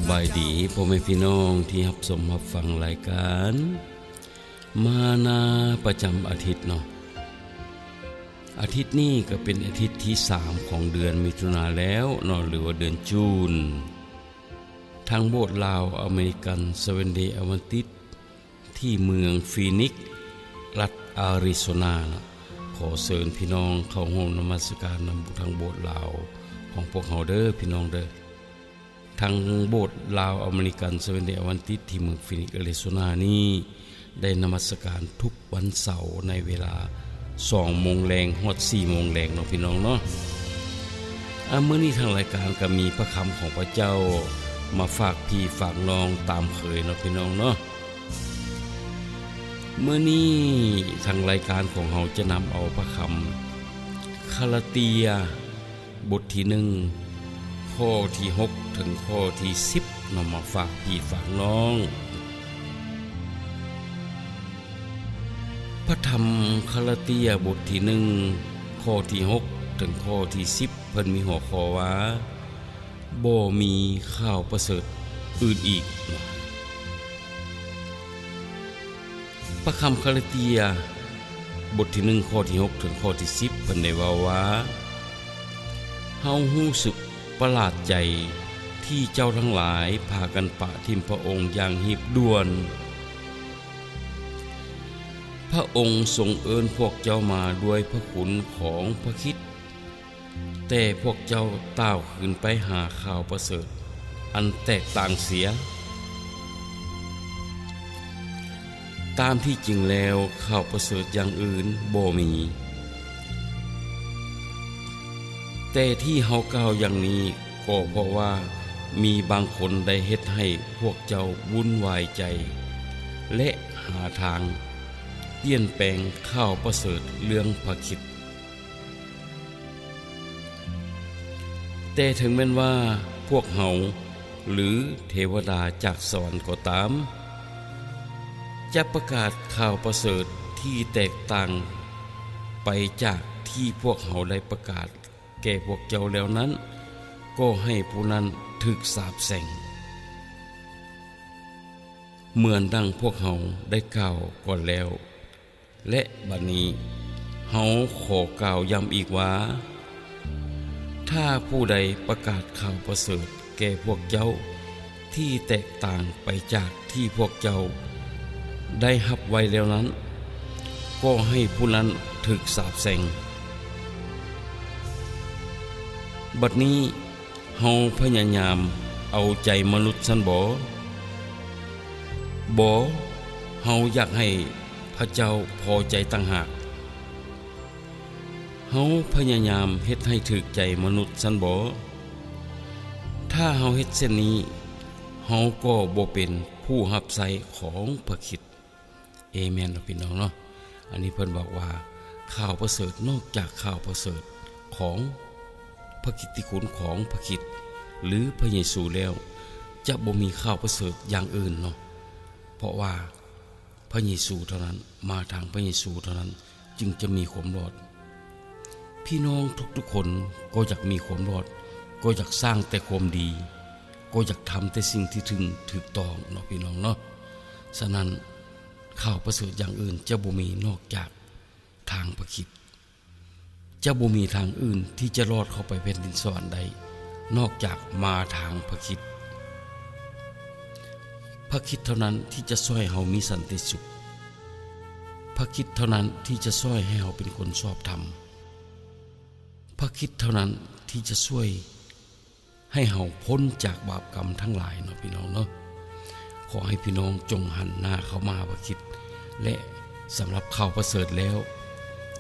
ສະບາຍດີພໍ່ແມ່ພີ່ນ້ອງທີ່ຮັບຊົມຮັບຟັງລາຍການມານາປະຈຳອາທິດເນາະ. ອາທິດນີ້ກໍເປັນອາທິດທີສາມຂອງເດືອນມິຖຸນາແລ້ວເນາະ ຫຼືວ່າເດືອນຈູນ. ທາງໂບດລາວອາເມລິກັນ Seventh Day Adventist ທີ່ເມືອງຟີນິກ ລັດອາຣິໂຊນາ ຂໍເຊີນພີ່ນ້ອງເຂົ້າຮ່ວມນະມັດສະການນຳທາງໂບດລາວຂອງພວກເຮົາເດີ້ ພີ່ນ້ອງເດີ້. ທາງໂບດລາວອາເມລິກັນ Seventh Day Adventist ທີ່ເມືອງຟີນິກ ອາຣິໂຊນານີ້ ໄດ້ນະມັດສະການທຸກວັນເສົາໃນເວລາສອງໂມງແລງຮອດສີ່ໂມງແລງເນາະ ພີ່ນ້ອງເນາະ. ອາ ມື້ນີ້ທາງລາຍການກໍມີພະຄຳຂອງພະເຈົ້າມາຝາກພີ່ຝາກນ້ອງຕາມເຄີຍເນາະ ພີ່ນ້ອງເນາະ. ມື້ນີ້ທາງລາຍການຂອງເຮົາຈະນຳເອົາພະຄຳກາລາເຕຍ ບົດທີໜຶ່ງ ຂໍ້ທີຫົກ ເຖິງຂໍ້ທີສິບ ນຳມາຝາກພີ່ຝາກນ້ອງ. ພະທຳກາລາເຕຍ ບົດທີໜຶ່ງ ຂໍ້ທີຫົກ ເຖິງຂໍ້ທີສິບ ເພິ່ນມີຫົວຂໍ້ວ່າ ບໍ່ມີຂ່າວປະເສີດອື່ນອີກ. ພະຄຳກາລາເຕຍ ບົດທີໜຶ່ງ ຂໍ້ທີຫົກ ເຖິງຂໍ້ທີສິບ ເພິ່ນໄດ້ເວົ້າວ່າ, ເຮົາຮູ້ສຶກປະຫຼາດໃຈທີ່ເຈົ້າທັງຫຼາຍພາກັນປະຖິ້ມພະອົງຢ່າງຮີບດ່ວນ. ພະອົງຊົງເອີ້ນພວກເຈົ້າມາດ້ວຍພະຄຸນຂອງພະຄຣິດ, ແຕ່ພວກເຈົ້າຕ່າວຄືນໄປຫາຂ່າວປະເສີດອັນແຕກຕ່າງເສຍ. ຕາມທີ່ຈິງແລ້ວ, ຂ່າວປະເສີດຢ່າງອື່ນບໍ່ມີ. ແຕ່ທີ່ເຮົາກ່າວຢ່າງນີ້ ກໍເພາະວ່າມີບາງຄົນໄດ້ເຮັດໃຫ້ພວກເຈົ້າວຸ່ນວາຍໃຈ ແລະ ຫາທາງປ່ຽນແປງຂ່າວປະເສີດເລື່ອງພະຄຣິດ. ແຕ່ເຖິງແມ່ນວ່າພວກເຮົາ ຫຼື ເທວະດາຈາກສະຫວັນກໍຕາມ ຈະປະກາດຂ່າວປະເສີດທີ່ແຕກຕ່າງໄປຈາກທີ່ພວກເຮົາໄດ້ປະກາດແກ່ພວກເຈົ້າແລ້ວນັ້ນ, ກໍໃຫ້ຜູ້ນັ້ນຖືກສາບແຊ່ງ, ເໝືອນດັ່ງພວກເຮົາໄດ້ກ່າວກ່ອນແລ້ວ. ແລະ ບັດນີ້ເຮົາຂໍກ່າວຢ້ຳອີກວ່າ, ຖ້າຜູ້ໃດປະກາດຂ່າວປະເສີດແກ່ພວກເຈົ້າທີ່ແຕກຕ່າງໄປຈາກທີ່ພວກເຈົ້າໄດ້ຮັບໄວ້ແລ້ວນັ້ນ, ກໍໃຫ້ຜູ້ນັ້ນຖືກສາບແຊ່ງ. ບັດນີ້ ເຮົາພະຍາຍາມເອົາໃຈມະນຸດຊັ້ນບໍ? ບໍ່, ເຮົາຢາກໃຫ້ພະເຈົ້າພໍໃຈຕ່າງຫາກ. ເຮົາພະຍາຍາມເຮັດໃຫ້ຖືກໃຈມະນຸດຊັ້ນບໍ? ຖ້າເຮົາເຮັດເຊັ່ນນີ້, ເຮົາກໍບໍ່ເປັນຜູ້ຮັບໃຊ້ຂອງພະຄຣິດ. ເອແມນເນາະ ພີ່ນ້ອງເນາະ. ອັນນີ້ເພິ່ນບອກວ່າ ຂ່າວປະເສີດ ນອກຈາກຂ່າວປະເສີດຂອງພະກິດຕິຄຸນຂອງພະຄຣິດ ຫຼື ພະເຢຊູແລ້ວ ຈະບໍ່ມີຂ່າວປະເສີດຢ່າງອື່ນເນາະ. ເພາະວ່າພະເຢຊູເທົ່ານັ້ນ, ມາທາງພະເຢຊູເທົ່ານັ້ນ ຈຶ່ງຈະມີຄວາມລອດ. ພີ່ນ້ອງທຸກໆຄົນກໍຢາກມີຄວາມລອດ, ກໍຢາກສ້າງແຕ່ຄວາມດີ, ກໍຢາກທຳແຕ່ສິ່ງທີ່ຖືກ, ຖືກຕ້ອງເນາະ ພີ່ນ້ອງເນາະ. ສະນັ້ນ ຂ່າວປະເສີດຢ່າງອື່ນຈະບໍ່ມີນອກຈາກທາງພະຄຣິດ. ຈະບໍ່ມີທາງອື່ນທີ່ຈະລອດເຂົ້າໄປແຜ່ນດິນສະຫວັນໄດ້ ນອກຈາກມາທາງພະຄຣິດ. ພະຄຣິດເທົ່ານັ້ນທີ່ຈະຊ່ວຍເຮົາມີສັນຕິສຸກ. ພະຄຣິດເທົ່ານັ້ນທີ່ຈະຊ່ວຍໃຫ້ເຮົາເປັນຄົນຊອບທຳ. ພະຄຣິດເທົ່ານັ້ນທີ່ຈະຊ່ວຍ ໃຫ້ເຮົາພົ້ນຈາກບາບກຳທັງຫຼາຍເນາະ ພີ່ນ້ອງເນາະ. ຂໍໃຫ້ພີ່ນ້ອງຈົ່ງຫັນໜ້າເຂົ້າມາຫາພະຄຣິດ ແລະ ສຳລັບຂ່າວປະເສີດແລ້ວ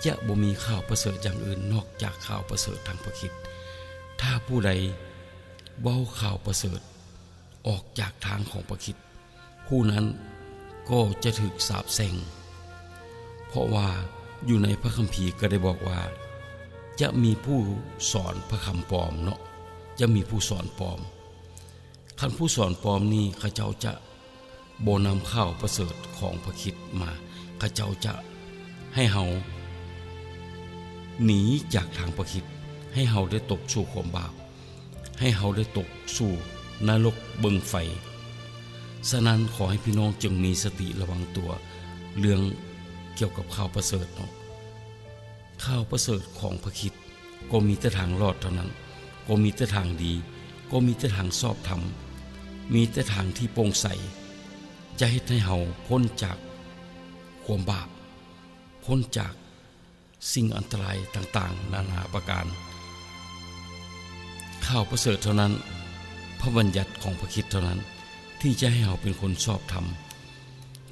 ຈະບໍ່ມີຂ່າວປະເສີດຢ່າງອື່ນນອກຈາກຂ່າວປະເສີດທາງພະຄຣິດ. ຖ້າຜູ້ໃດເວົ້າຂ່າວປະເສີດອອກຈາກທາງຂອງພະຄຣິດ, ຜູ້ນັ້ນກໍຈະຖືກສາບແຊ່ງ, ເພາະວ່າຢູ່ໃນພະຄຳພີກໍໄດ້ບອກວ່າ ຈະມີຜູ້ສອນພະຄຳປອມເນາະ, ຈະມີຜູ້ສອນປອມ. ຄັນຜູ້ສອນປອມນີ້ ເຂົາເຈົ້າຈະບໍ່ນຳຂ່າວປະເສີດຂອງພະຄຣິດມາ, ເຂົາເຈົ້າຈະໃຫ້ເຮົາໜີຈາກທາງພະຄຣິດ, ໃຫ້ເຮົາໄດ້ຕົກສູ່ຄວາມບາບ. ໃຫ້ເຮົາໄດ້ຕົກສູ່ ນະລົກເບິ່ງໄຟ. ສະນັ້ນ ຂໍໃຫ້ພີ່ນ້ອງຈົ່ງມີສະຕິລະວັງຕົວເລື່ອງກ່ຽວກັບຂ່າວປະເສີດເນາະ. ຂ່າວປະເສີດຂອງພະຄຣິດກໍມີແຕ່ທາງລອດເທົ່ານັ້ນ, ກໍມີແຕ່ທາງດີ, ກໍມີແຕ່ທາງຊອບທຳ, ມີແຕ່ທາງທີ່ໂປ່ງໃສ ຈະເຮັດໃຫ້ເຮົາພົ້ນຈາກຄວາມບາບ, ພົ້ນຈາກ ສິ່ງອັນຕະລາຍຕ່າງໆນານາປະການ. ຂ່າວປະເສີດເທົ່ານັ້ນ, ພະບັນຍັດຂອງພະຄຣິດເທົ່ານັ້ນ ທີ່ຈະໃຫ້ເຮົາເປັນຄົນຊອບທຳ,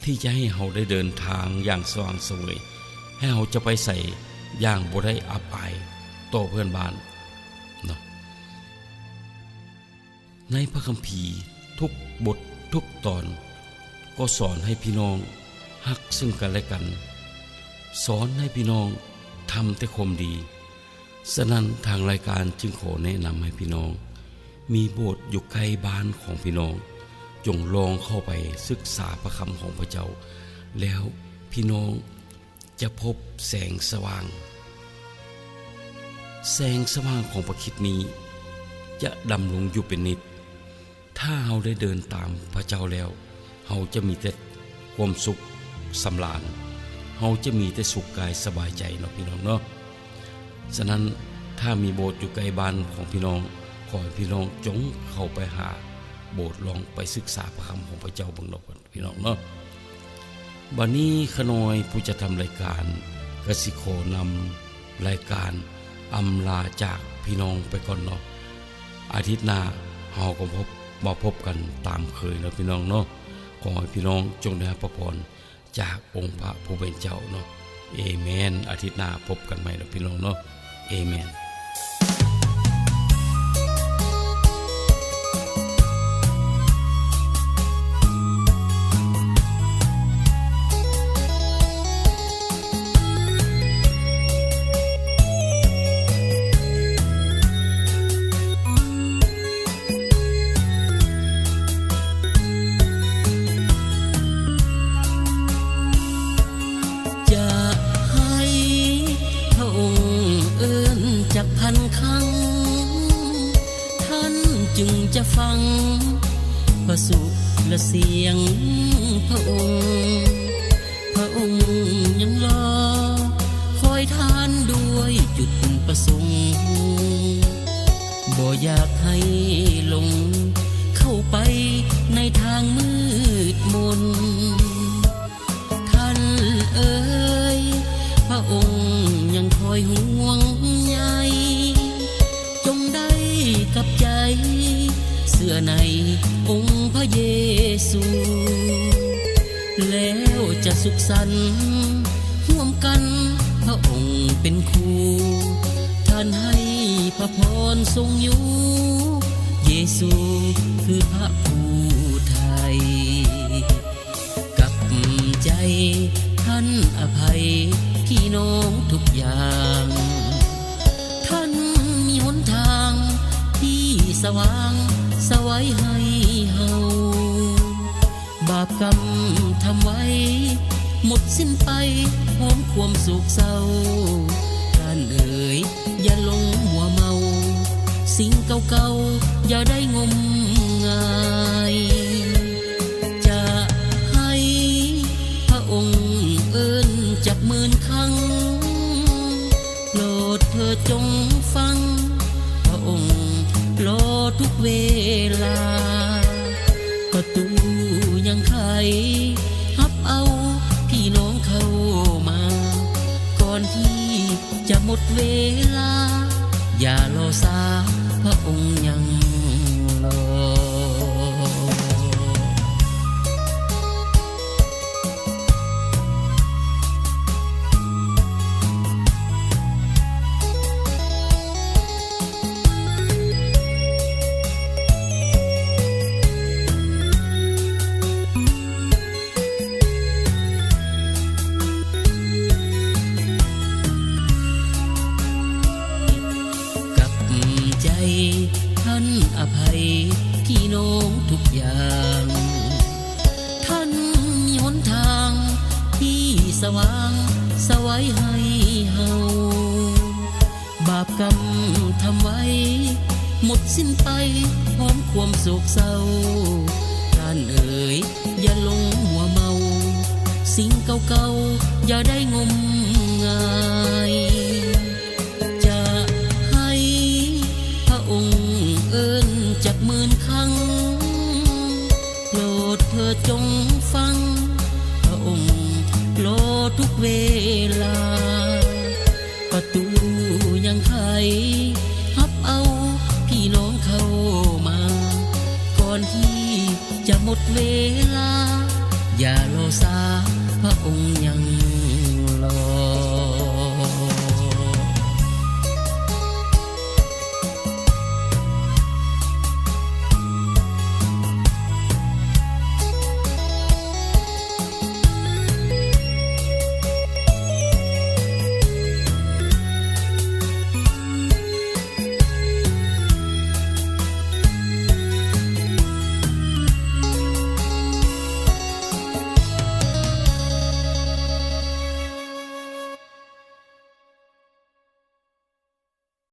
ທີ່ຈະໃຫ້ເຮົາໄດ້ເດີນທາງຢ່າງສະຫວ່າງສະເຫວີຍ, ໃຫ້ເຮົາຈະໄປໃສຢ່າງບໍ່ໄດ້ອັບອາຍຕໍ່ເພື່ອນບ້ານເນາະ. ໃນພະຄຳພີທຸກບົດທຸກຕອນ ກໍສອນໃຫ້ພີ່ນ້ອງຮັກເຊິ່ງກັນແລະກັນ, ສອນໃຫ້ພີ່ນ້ອງທຳແຕ່ຄວາມດີ. ສະນັ້ນ ທາງລາຍການຈຶ່ງຂໍແນະນຳໃຫ້ພີ່ນ້ອງມີໂບດຢູ່ໃກ້ບ້ານຂອງພີ່ນ້ອງ, ຈົ່ງລອງເຂົ້າໄປສຶກສາພະຄຳຂອງພະເຈົ້າ, ແລ້ວພີ່ນ້ອງ ຈະພົບແສງສະຫວ່າງ. ແສງສະຫວ່າງຂອງພະຄຣິດນີ້ຈະດຳລົງຢູ່ເປັນນິດ. ຖ້າເຮົາໄດ້ເດີນຕາມພະເຈົ້າແລ້ວ, ເຮົາຈະມີແຕ່ຄວາມສຸກສຳລານ, ເຮົາຈະມີແຕ່ສຸກກາຍສະບາຍໃຈເນາະ ພີ່ນ້ອງເນາະ. ສະນັ້ນ ຖ້າມີໂບດຢູ່ໃກ້ບ້ານຂອງພີ່ນ້ອງ, ຂໍໃຫ້ພີ່ນ້ອງຈົ່ງເຂົ້າໄປຫາໂບດ, ລອງໄປສຶກສາພະຄຳຂອງພະເຈົ້າເບິ່ງເນາະ. ພີ່ນ້ອງເນາະ. ບັດນີ້ຂ້ານ້ອຍຜູ້ຈັດທຳລາຍການກໍຊິຂໍນຳລາຍການອຳລາຈາກພີ່ນ້ອງໄປກ່ອນເນາະ. ອາທິດໜ້າເຮົາກໍພົບ, ມາພົບກັນຕາມເຄີຍເນາະ ພີ່ນ້ອງເນາະ. ຂໍໃຫ້ພີ່ນ້ອງຈົ່ງໄດ້ຮັບພະພອນຈາກອົງພະຜູ້ເປັນເຈົ້າເນາະ. ເອເມນ. ອາທິດໜ້າພົບກັນໃໝ່ເນາະ ພີ່ນ້ອງເນາະ. ເອເມນ. ຈະໃຫ້ພະອົງເອີ້ນຈັກພັນຄັ້ງ, ທ່ານຈຶ່ງຈະຟັງພະສຸລະສຽງພະອົງ. ພະອົງຍັງລໍຄອຍທ່ານດ້ວຍຈຸດປະສົງ, ບໍ່ຢາກໃຫ້ຫຼົງເຂົ້າໄປໃນທາງມືດມົນ. ທ່ານເອີຍ, ພະອົງຍັງຄອຍຫ່ວງໃຍ, ຈົ່ງໄດ້ກັບໃຈເຊື່ອໃນອົງພະເຢຊູ, ແລ້ວຈະສຸກສັນຮ່ວມກັນ, ພະອົງເປັນຄູ່, ທ່ານໃຫ້ພະພອນຊົງຢູ່, ເຢຊູຄືພະຜູ້ໄຖ່. ກັບໃຈທ່ານອະໄພພີ່ນ້ອງທຸກຢ່າງ, ທ່ານມີຫົນທາງທີ່ສະຫວ່າງສະໄຫວໃຫ້ເຮົາ. ບາບກຳທຳໄວ້ໝົດສິ້ນໄປ ພ້ອມຄວາມໂສກເສົ້າ, ທ່ານເອີຍ ຢ່າຫຼົງມົວເມົາ, ສິ່ງເກົ່າໆຢ່າໄດ້ງົມງາຍ. ຈະໃຫ້ພະອົງເອີ້ນຈັກໝື່ນຄັ້ງ, ໂປດເທີດຈົ່ງຟັງ, ພະອົງລໍທຸກເວລາ. ປະຕູຍັງໄຂຮັບເອົາພີ່ນ້ອງເຂົ້າມາ, ກ່ອນທີ່ຈະໝົດເວລາ, ຢ່າລໍຊ້າ, ພະອົງຍັງລໍ. ກັບໃຈທ່ານອະໄພພີ່ນ້ອງທຸກຢ່າງ, ທ່ານມີຫົນທາງທີ່ສະຫວ່າງສະໄຫວໃຫ້ເຮົາ. ບາບກຳທຳໄວ້ໝົດສິ້ນໄປ, ພ້ອມຄວາມໂສກເສົ້າ. ທ່ານເອີຍ ຢ່າຫຼົງມົວເມົາ, ສິ່ງເກົ່າໆຢ່າໄດ້ງົມງາຍ. ຈະໃຫ້ພະອົງເອີ້ນຈັກໝື່ນຄັ້ງ, ໂປດເທີດຈົ່ງຟັງ, ພະອົງລໍທຸກເວລາ. ປະຕູຍັງໄຂຮັບເອົາພີ່ນ້ອງເຂົ້າມາ, ກ່ອນທີ່ຈະໝົດເວລາ, ຢ່າລໍຊ້າ, ພະອົງຍັງ